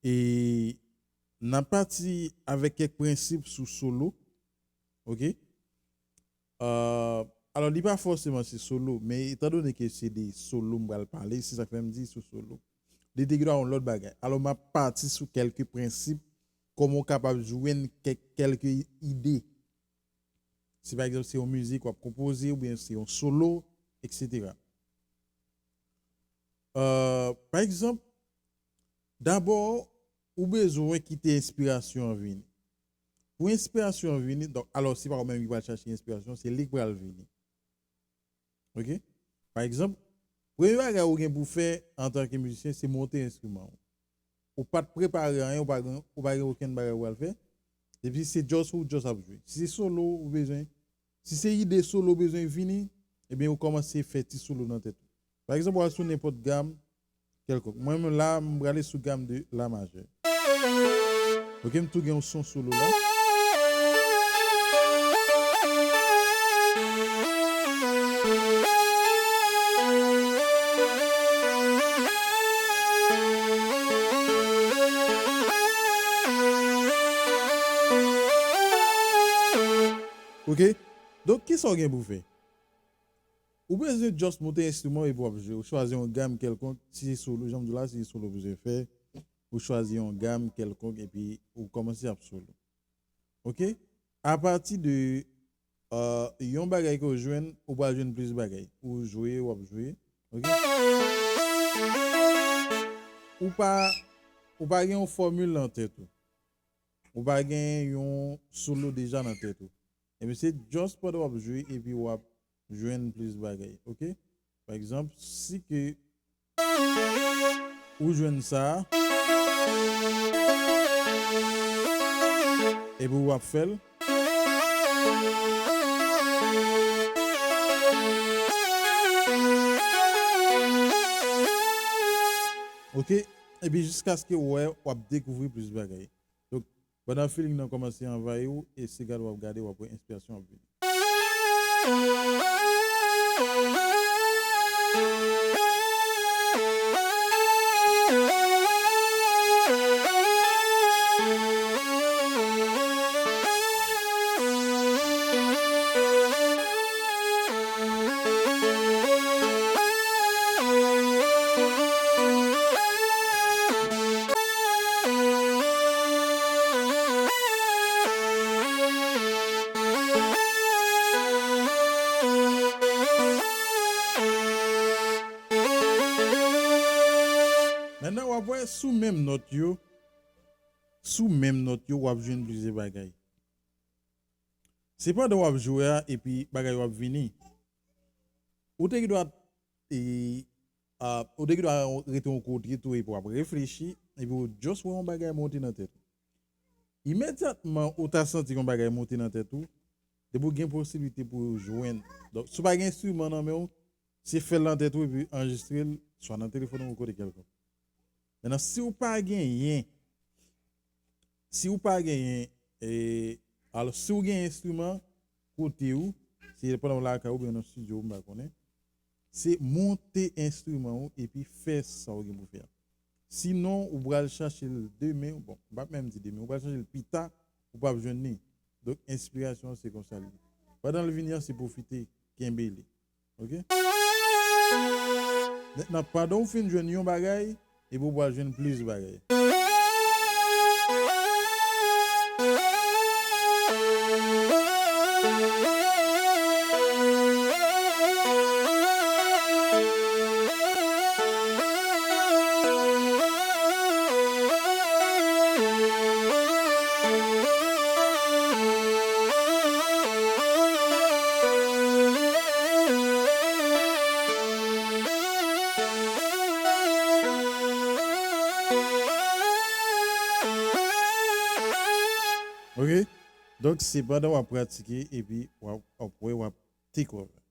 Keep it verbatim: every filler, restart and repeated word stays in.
E n ap pati avèk kèk prensip sou solo. Oke? Euh, alò, li pa fòseman se solo, men etandone ke se de solo m pral pale, se sa k fè m di sou solo. Li te gen dwa yon lòt bagay. Alò, m ap pati sou kèlke prensip, kòman w kapab jwenn kèk, kèlke ide. Si pa egzanp, se yon mizik w ap konpoze, oubyen se yon solo, etsetera. Euh, pa egzanp, dabò, ou bezwen kite enspirasyon an vini. Pou enspirasyon an vini, donk, alò, se pa ou menm ki pral chache enspirasyon, se li k pral vini. Oke? Pa egzanp, premye bagay ou gen pou fè antanke mizisyen, se monte enstriman w. Ou pa t prepare anyen, ou pa gen, ou pa gen okenn bagay ou pral fè. Epi se just ou just ap jwe. Si se solo ou bezwen, si se ide solo ou bezwen vini, ebyen ou kòmanse fè ti solo nan tèt ou. Pa egzanp, ou al sou nenpòt gam kèlkonk. Mwen menm la, m prale sou gam de la majè. Oke, m tou gen yon son solo la. Oke? Donk, kisa w gen pou fè? Ou bezwen just monte enstriman epi w ap jwe. Ou chwazi yon gam kèlkonk, si se solo, jan m di w la, si se solo ou bezwen fè, ou chwazi yon gam kèlkonk epi ou kòmanse ap solo. Oke? Apati de, euh, yon bagay ke w jwenn, ou pral jwenn plis bagay. Ou jwe, w ap jwe. Oke? Ou pa, ou pa gen yon fòmil nan tèt ou. Ou pa gen yon solo deja nan tèt ou. Ebyen, se just pandan w ap jwe epi w ap jwenn plis bagay, oke? Pa egzanp, si ke ou jwenn sa, epi w ap fè l. Oke? Epi jiskaske w wè, w ap dekouvri plis bagay. Donk, pandan feeling nan kòmanse anvayi w, e se gade w ap gade, w ap wè enspirasyon ap vini. Mentnan, w ap wè sou menm nòt yo, sou menm nòt yo, w ap jwenn plizyè bagay. Se pandan w ap jwe a, epi bagay yo ap vini. Ou te gen dwa, e, a, ou te gen dwa rete yon kote tou, epi w ap reflechi, epi w just wè yon bagay monte nan tèt ou. Imedyatman ou ta santi yon bagay monte nan tèt ou, depi w gen posiblite pou w jwenn. Donk, si w pa gen enstriman nan men w, se fè l nan tèt ou epi anrejistre l, swa nan telefòn ou, yon kote kèlkonk. Mentnan, si w pa genyen, si w pa genyen, e, alò, si w gen enstriman kote w, se pandan w lakay ou oubyen nan estidyo, m pa konnen, se monte enstriman ou epi fè sa w gen pou fè a. Sinon, ou pral chache l demen, bon, m p ap menm di demen, ou pral chache l pita, ou p ap jwenn li. Donk, enspirasyon an, se konsa l ye. Pandan l vini an, se pwofite, kenbe li. Oke? Mentnan, pandan w fin jwenn yon bagay, epi w pral jwenn plis bagay. Oke? Donk, se pandan w ap pratike epi w ap, w ap wè, w ap take over.